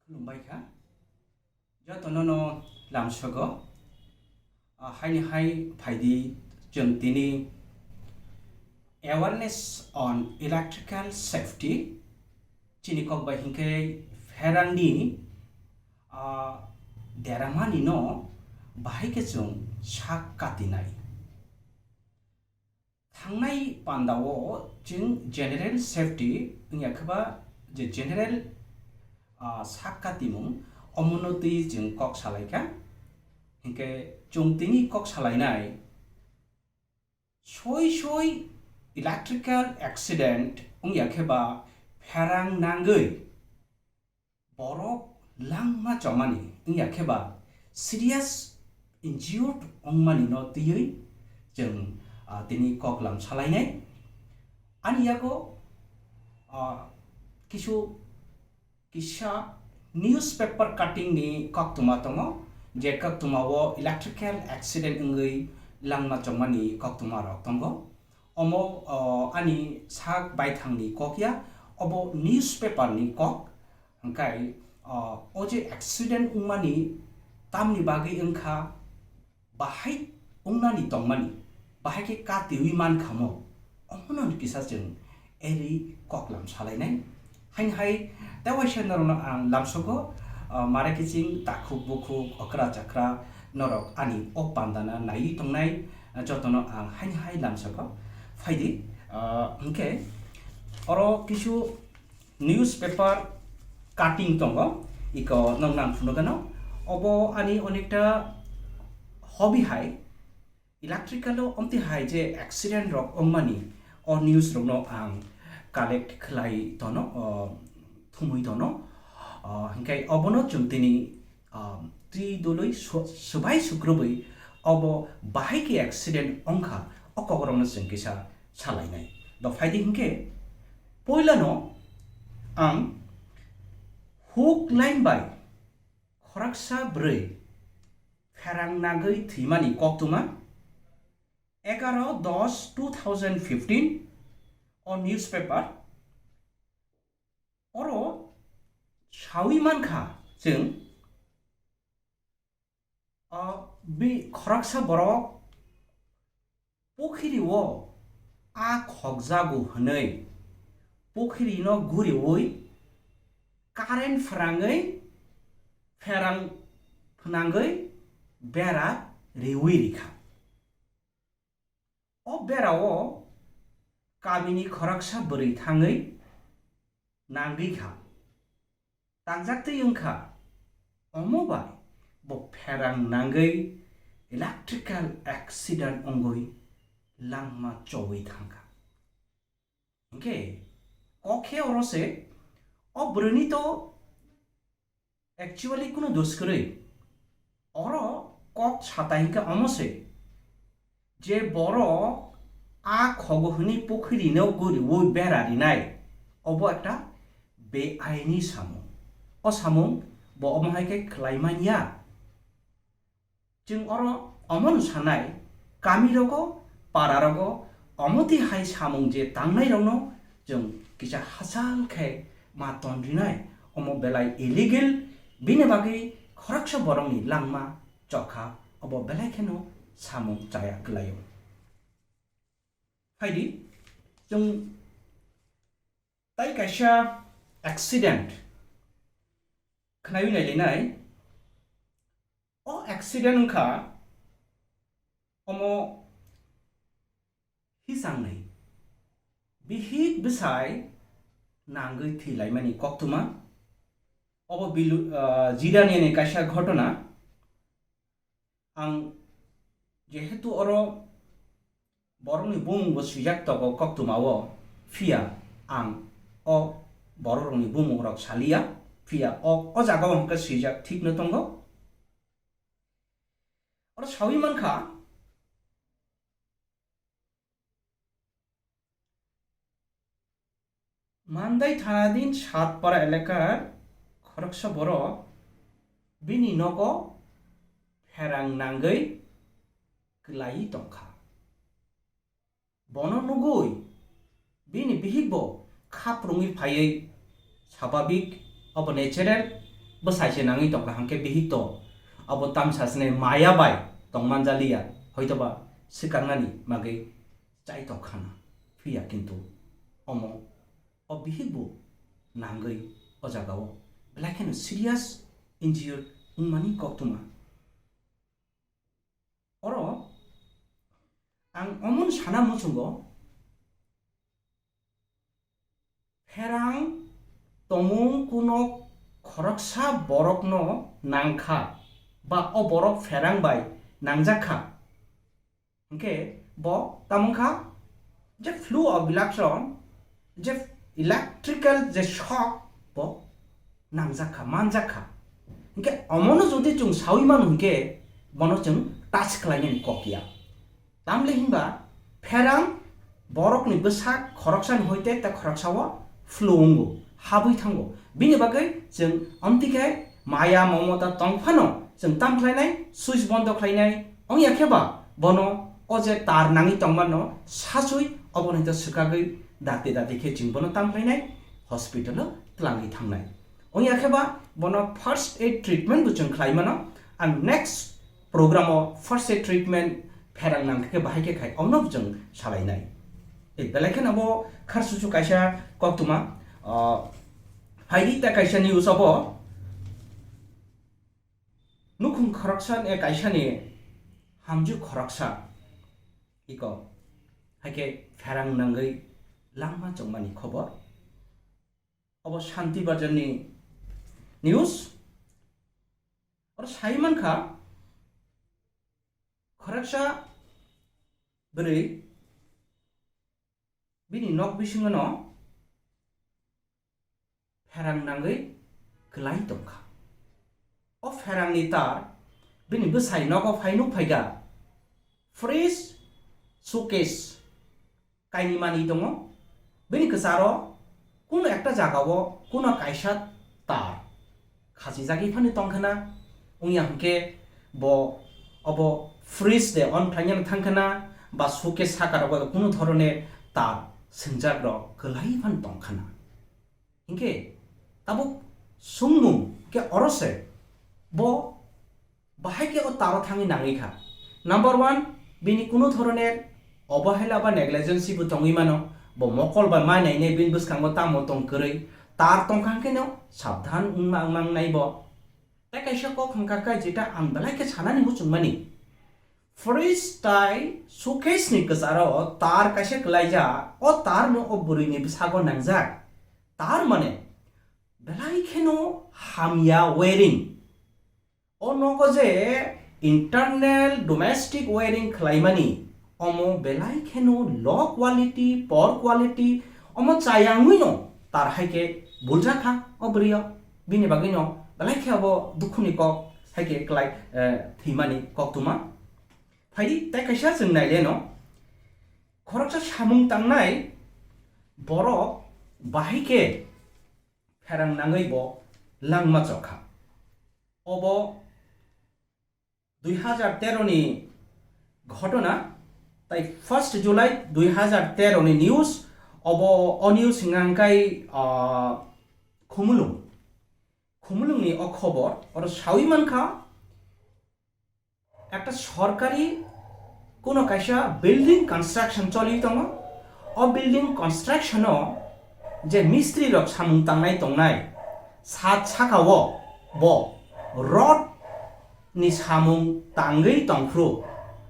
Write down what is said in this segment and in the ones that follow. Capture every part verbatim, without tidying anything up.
Khulumbai kha. Jotono no lamsogo. Ah, haini hai phaidi chwng tini awareness on electrical safety chini kok bai hinkhe pherangni, ah, deramani no bahai khe chwng sak katinai. Thangnai pandao chwng general safety wngya khe ba je general, ah, sak katimung omono twi chwng kok salaikha. Hinkhe chwng tini kok salainai soi soi electrical accident wngya khe ba pherang nangwi borok langma chomani wngya khe ba serious injured wngmani no twiwi chwng, ah, tini koklam salainai. Ani yago, ah, kisu kisa newspaper cutting ni koktwma tongo, je koktwma o electrical accident wngwi langma chomani koktwma rok tongo. Omo, ah, ani sak baithang ni kok ya, obo newspaper ni kok. Hwnkhe, o, o je accident wngmani tamni bagwi wngkha, bahai wngnani tongmani, bahai khe katiwi mankha mo, omono kisa chwng eri koklam salainai. Haini hai tei waisa norokno ang lamsogo, o, mare kiching takhuk bukhuk okra chakra norok ani o pandana naiwi tongnai, jotono ang haini hai lamsogo. Phaidi, o, hwnkhe oro kisu newspaper cutting tongo, iko nong nang phunukgano. Obo ani onekta hobby hai, electrical o omti hai je accident rok wngmani, o news rokno ang collect khlai tono, o, thumui tono. O, hinkhe obono chwng tini, o, twi dului su-, swbai sukrubwi obo bahai khe accident wngkha, o kokrokno chwng kisa salainai. Do phaidi hinkhe, poilano ang hook line bai khoroksa bwrwi pherang nagwi thwimani koktwma, egaroh dos two thousand fifteen o newspaper oro sawi mankha chwng, o bi khoroksa borok pukhiri o a khokjago hwnwi pukhiri no guriwi current phrangwi pherang phnangwi bera riwi rikha. O bera o kamini khoroksa bwrwi thangwi nangwi kha. Tangjaktwi wngkha, omo bai bo pherang nangwi electrical accident wngwi langma chowi thangkha. Hinkhe kok khe oro se, o bwrwini to actually kunu dos kwrwi. Oro kok sata hinkhe omo se, je borok a khogo hwnwi pukhirino guriwi bera rinai, obo ekta beaini samung. O samung bo omo hai khe khlai man ya. Chwng oro omono sanai, kami rogo, para rogo, omo twi hai samung je tangnai rokno chwng kisa hachal khe ma ton rinai, omo belai illegal, bini bagwi khoroksa borokni langma chokha, obo belai kheno samung chaya kwlaio. Phaidi, chwng tai kaisa accident khwnaiwi nailainai. O accident wngkha omo hisangnai bihik bwsai nangwi thwilaimani koktwma. Obo bilu-, ah, Jidaniani kaisa ghotona. Ang jehetu oro borokni bumungbo swijak tongo koktwmao, phiya ang o borokrokni bumungrok saliya, phiya o, o jagao hwnkhe swijak thikno tongo. Oro sawi mankha, Mandai thanadin Satpara elakar khoroksa borok bini nogo pherang nangwi kwlaiwi tongkha. Bono nugwi bini bihikbo khaprwngwi phaiwi, swababik, obo natural, bwsai se nangwi tongkha, hwnkhe bihik to abo tamsa sine maya bai tongmanjaliya, hoitoba swkaknani bagwi chaitok khana. Phiya kintu omo o bihik bo nangwi o jagao belai kheno serious injured wngmani koktwma. Oro ang omono sana muchungo, pherang tongmung kuno khoroksa borokno nangkha ba o borok pherang bai nangjak kha, hwnkhe bo tamo wngkha je flow of electron, je electrical je shock bo nangjak kha, manjak kha. Hwnkhe omono jodi chwng sawi mano hwnkhe bono chwng touch khlainani kok ya. Tamle hinba pherang borokni bwsak khoroksani hoite ta khoroksao flow wngo, habwi thango. Bini bagwi chwng amtwi khe maya momota tongphano chwng tam khlainai, switch bondo khlainai, wngya khe ba bono o je tar nangwi tongmano sachwi obono hwnkhe swkagwi dakti dakti khe chwng bono tam khlainai, hospital-o twlangwi thangnai. Wngya khe ba bono first aid treatment bo chwng khlai mano. Ang next program-o first aid treatment pherang nang khe bahai khe khai, omono bo chwng salainai. E, belai kheno bo kharsusu kaisa koktwma, ah, phaidi ta kaisa news abo nukhung khoroksa ni, kaisa ni hamju khoroksa iko haikhe pherang nangwi langma chongmani khobor. Obo Shanti Bazar ni news. Oro sai mankha, khoroksa bwrwi bini nok bisingo no pherang nangwi kwlai tongkha. O pherangni tar bini bwsai nogo phai nuk phaikha. Fridge, suitcase, kaini manwi tongo. Bini kwcharo kuno ekta jagao kuno kaisa tar khachijagwi phano tongkhana. Wngya hwnkhe bo obo fridge de on khlaina thangkhana ba suitcase saka rogo kuno dhoroner tar swngjak rok kwlai phano tongkhana. Hinkhe tabuk sungmung khe oro se bo bahai khe o taro thangwi nangwi kha. Number one, bini kunu dhoroner obohela ba negligence bo tongwi mano, bo mokol bai mai nainai bini bwskango tamo tong kwrwi, tar tongkha hwnkhe no sabdhan wngma wngma wngnai bo. Tei kaisa kok hwnkha kha jeta ang belai khe sanani muchungmani. Fridge tai suitcase ni kwcharo tar kaisa kwlaijak, o tar no o bwrwi ni bwsago nangjak. Tar mane belai kheno hamya wiring. O nogo je internal domestic wiring khlaimani, omo belai kheno low quality, poor quality, omo chayangwi no tar hai khe buljak kha o bwrwi o. Bini bagwi no belai khe abo dukhu ni kok hai khe klai, eh, thwimani koktwma. Phaidi tei kaisa chwng naile no, khoroksa samung tangnai borok bahai khe pherang nangwi bo langma chokha. Obo dui hajar tero ni ghotona, tai first July dui hajar tero ni news. Obo o news hwnka hwnkhe, ah, Khumulwng. Khumulwng ni o khobor, oro sawi mankha, ekta sorkari kuno kaisa building construction choli tongo. O building construction o je mistri rok samung tangnai tongnai, sat saka o bo rod ni samung tangwi tongphru.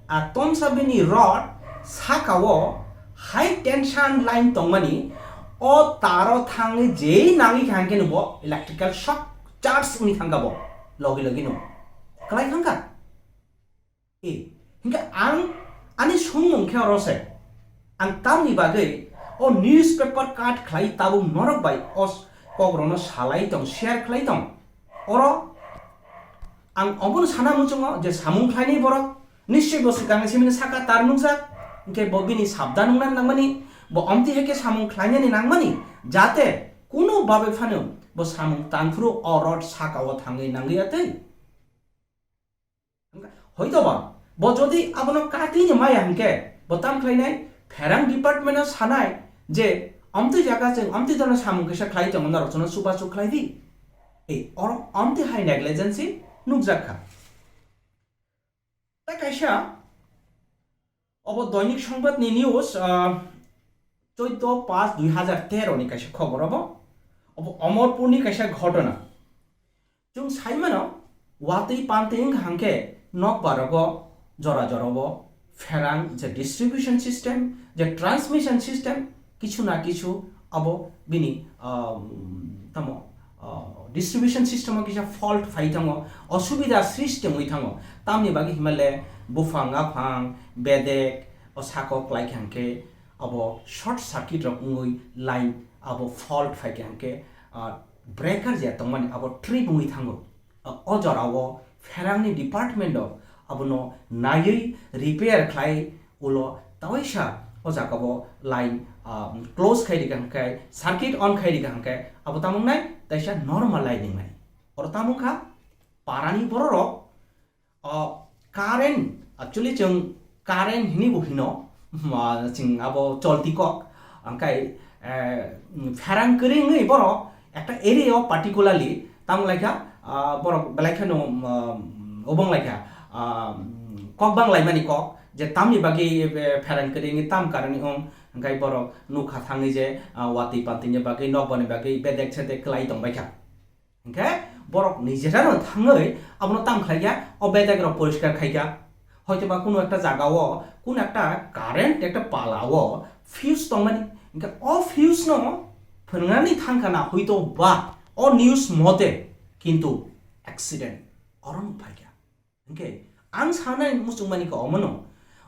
A tomsa bini rod saka o high tension line tongmani, o taro thangwi jei nangwi kha hwnkhe no bo electrical shock charge wngwi thangkha bo logi logi no. Kwlai thangkha. E, hingke ang ani songmung khe oro se. Ang tamni bagwi o newspaper cut khlai tabuk norok bai o s-, kokrokno salai tong, share khlai tong. Oro ang obono sana muchungo je samung khlainai borok nischoi bo swkangni simini saka tar nukjak, hingke bo bini sabdan wngna nangmani, bo omtwi hai khe samung khlainani nangmani, jate kunu babe phano bo samung tangphuru o rod saka o thangwi nangwi atwi. Hoito ba, bo jodi abono katini maya hingke, bo tam khlainai, pherang department o sanai je, amtwi jaga chwng, amtwi dano samung kisa khlai tongo, norok chwngno chubachu khlai di. Ei, oro amtwi hai negligence nukjak kha. Tei kaisa obo Doinik Songbat ni news, ah, chaudo paanch dui hazar tero ni kaisa khobor obo. Obo Omorpur ni kaisa ghotona. Chwng sai mano, watwi pantwi wngkha hwnkhe nokbar rogo jora jora bo pherang je distribution system, je transmission system, kichu na kichu abo bini, ah, tamo, ah, distribution system o kisa fault phai thango, osubida srishti wngwi thango. Tamni bagwi himale buphang aphang bedek o sako klai kha hwnkhe abo short circuit rok wngwi line abo fault phai kha hwnkhe, ah, breaker je tongmani abo trip wngwi thango. Ah, o jora o pherangni department o abono naiwi repair khlai ulo tawaisa o jaga bo line, ah, close khai rikha hwnkhe, circuit on khai rikha hwnkhe abo tamo wngnai taisa normal line wngnai. Oro tamo wngkha parani bororok, o current, actually chwng current hinwi bo hino, ma, chwng abo cholti kok, hwnkhe, eh, pherang kwrwi wngwi borok ekta area o particularly tamo wnglaikha, ah, borok belai kheno, um, obo wnglaikha, ah, kok bang laimani kok, je tamni bagwi, eh, pherang kwrwi wngwi tam karon wng, hwnkhe borok nukha thangwi je, ah, watwi pantwini bagwi, nokbarni bagwi bedek sedek kwlai tongbaikha. Hwnkhe borok nijera no thangwi abono tam khlaikha, o bedek rok poriskar khaikha. Hoitoba kuno ekta jaga o, kuno ekta current ekta pala o fuse tongmani. Hwnkhe o fuse no phwnangni thangkha na hoitoba o news mote, kintu accident oro no phaikha. Hwnkhe ang sanai muchungmani khe omono,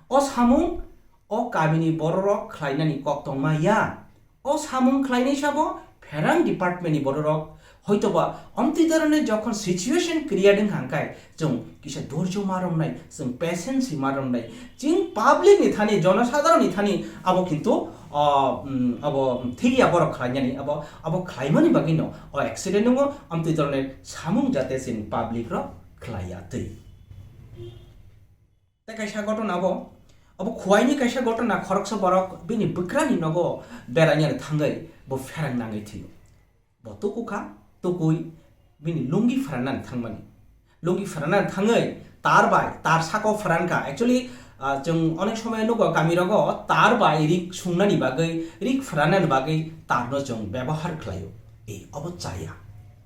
o samung o kamini bororok khlainani kok tongma ya. O samung khlainai sabo pherang department ni bororok, hoitoba amtwi dorone jokhon situation create wngkha hwnkhe chwng kisa dorjo ma romnai, chwng patience ma romnai. Chwng public ni thani, jonosadharon ni thani abo kintu, ah, mm, abo thikya borok khlainani, abo, abo khlaimani bagwino o accident wngo, amtwi dorone samung jate chwng public rok khlaiya twi. Tei kaisa ghotona abo, abo Khowai ni kaisa ghotona, khoroksa borok bini bwkrani nogo beraina thangwi bo pherang nangwi thwio. Bo tukukha, tukui bini lungi phwranani thangmani. Lungi phwranani thangwi tar bai, tar sako phwrankha. Actually, ah, chwng onek somoy nugo kami rogo tar bai rik sungnani bagwi, rik phwranani bagwi tarno chwng bebohar khlaio. Ei, obo chaya.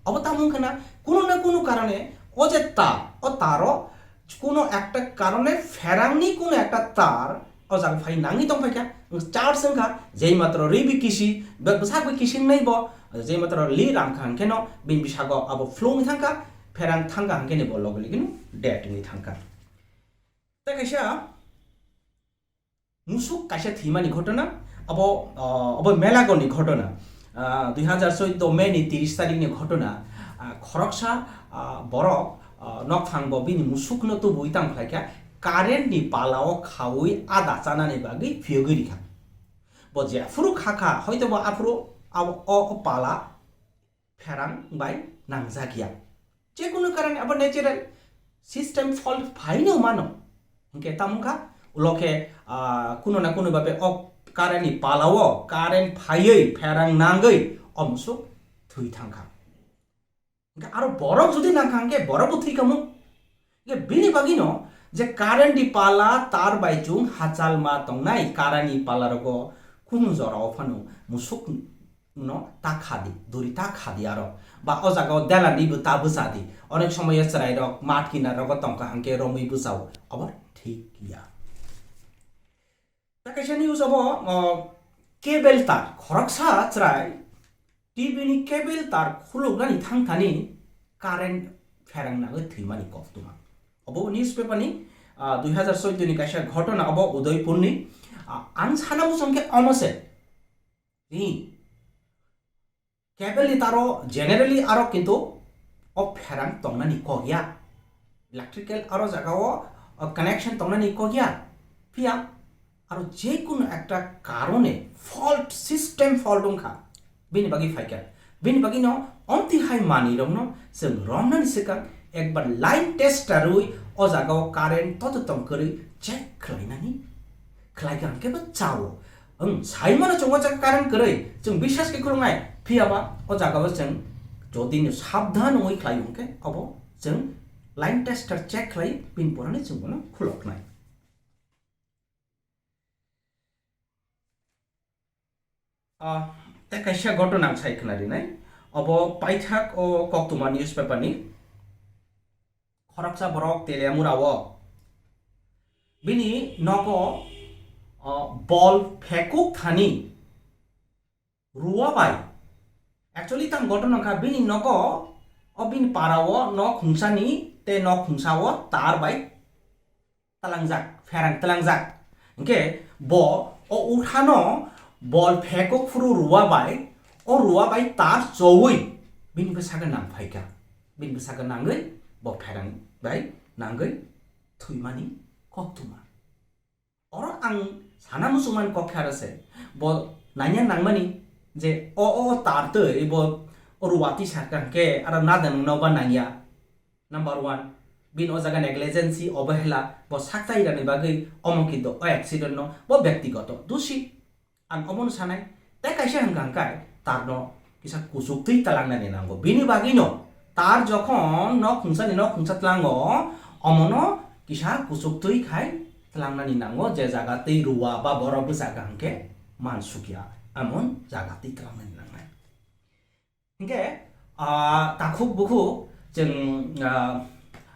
Obo tamo wngkha na, kuno na kuno karone o je tar, o taro kuno ekta karone pherangni kuno ekta tar o jaga phai nangwi tong phaikha, charge wngkha, jei matro ri bi kisi, be-, bwsak bi kisi wngnai bo, jei matro li ram kha hwnkhe no bini bwsago abo flung wngwi thangkha, pherang thangkha hwnkhe ni bo logi logi no dead wngwi thangkha. Tei kaisa musuk kaisa thwimani ghotona, abo, ah, abo Melagoni ghotona, ah, dui hazar chaudo May ni tiris tarik ni ghotona, ah, khoroksa, ah, borok, ah, nokphang bo bini musukno tubui tang khlaikha, current ni pala o khaui ada chanani bagwi phiyogwi rikha. Bo jephuru khakha, hoitobo aphuru abo o, o pala pherang bai nangjakya. Jekunu karone abo natural system fault phaino mano. Hwnkhe tamo wngkha, ulo khe, ah, kuno na kuno babe o current ni pala o current phaiwi pherang nangwi o musuk thwi thangkha. Hwnkhe aro borok jodi nangkha hwnkhe borok bo thwi kamo. Hwnkhe bini bagwino je current ni pala tar bai chwng hachal ma tongnai, current ni pala rogo kunu jora o phano musuk no ta khadi, duri ta khadi aro. Ba o jaga o delani bo ta bwsa di. Onek somoy o chwrai rok mat kinar rogo tongkha hwnkhe romwi bwsao. Obo thik ya. Ta kaisa news obo, o, cable tar, khoroksa chwrai T V ni cable tar khuluknani thangthani current pherang nangwi thwimani koktwma. Obo newspaper ni, ah, dui hazar chaudo ni kaisa ghotona obo Udaipur ni. Ah, ang sana muchung khe omo se. Ni cable ni taro generally aro kintu o pherang tongnani kok ya. Electrical aro jaga o, o connection tongnani kok ya. Phiya aro je kunu ekta karone fault, system fault wngkha. Bini bagwi phaikha. Bini bagwi no omtwi hai manwi rokno chwng romnani swkang ekbar line test rwi o jaga o current toto tong kwrwi check khlainani. Khlaikha hwnkhe bo chao. Ang sai mano chwng o jaga current kwrwi, chwng biswas khe khuluknai, phiya ba o jaga o chwng Jodi no sabdhan wngwi khlai hwnkhe abo chwng line tester check khlai bini porani chwng bono khuloknai. Ah, tei kaisa ghotona ang sai khna rinai. Obo paithak o Koktwma newspaper ni khoroksa borok Teliamura o bini nogo, ah, bol phekuk thani rua bai. Actually, tang ghotona wngkha bini nogo, o bini para o nok khungsani tei nok khungsa o tar bai tlangjak, pherang tlangjak. Hingke bo o uthano bol phekuk phuru rua bai, o rua bai tar chowi bini bwsakhe nang phaikha. Bini bwsakhe nangwi bo pherang bai nangwi thwimani Koktwma. Oro ang sana muchungmani kok khe aro se, bo nangya nangmani je o, o tar twi bo rua tisa kha hingke aro nada nungno ba nangya. Number one, bini o jaga negligence, obehela, bo sak chairani bagwi omo kintu o accident no bo byaktigoto dusi. Ang omono sanai, tei kaisa hwnkha hwnkhe tarno kisa kuchuk twi tlangnani nango. Bini bagwino tar jokhon nok khungsani nok khungsa tlango, omono kisa kuchuk twi khai tlangnani nango, je jaga twi rua ba borok bwsakha hwnkhe mansukya, amon jaga twi tlangnani nangnai. Hingke, ah, takhuk bukhuk chwng, ah,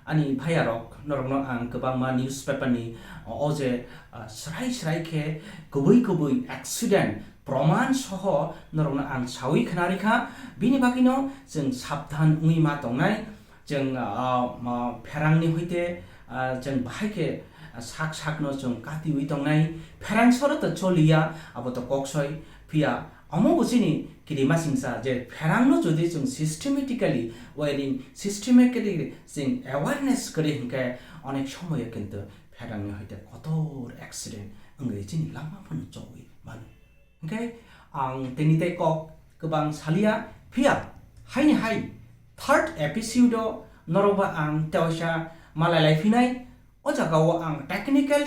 ani bhaiya rok norokno ang kwbangma newspaper ni o je, ah, srai srai khe kubui kubui accident proman soho norokno ang sawi khna rikha. Bini bagwino chwng sabdhan wngwi ma tongnai. Chwng, ah, ma pherangni hoite, ah, chwng bahai khe, ah, sak sakno chwng katiwi tongnai. Pherang soro to choliya, abo to kok soi. Phiya omo bo chini kirimasingsa je pherangno jodi chwng systematically, wherein systematically chwng awareness kwrwi hwnkhe onek somoyo kintu pherangni hoite kotor accident wngwi chini lama phano chowi mano. Hingke ang tini tei kok kwbang salia, phiya haini hai third episode o norok ba ang tewaisa malai lai phinai. O jaga o ang technical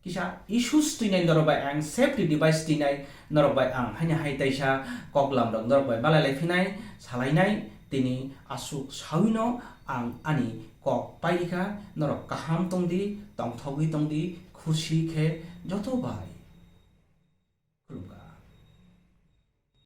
kisa issues twinai norok bai ang safety device twinai norok bai ang haini hai taisa kok lam rok norok bai malai lai phinai salainai tini aswk sawino ang ani kok pairikha norok kaham tongdi tongthogwi tongdi khusi khe joto bai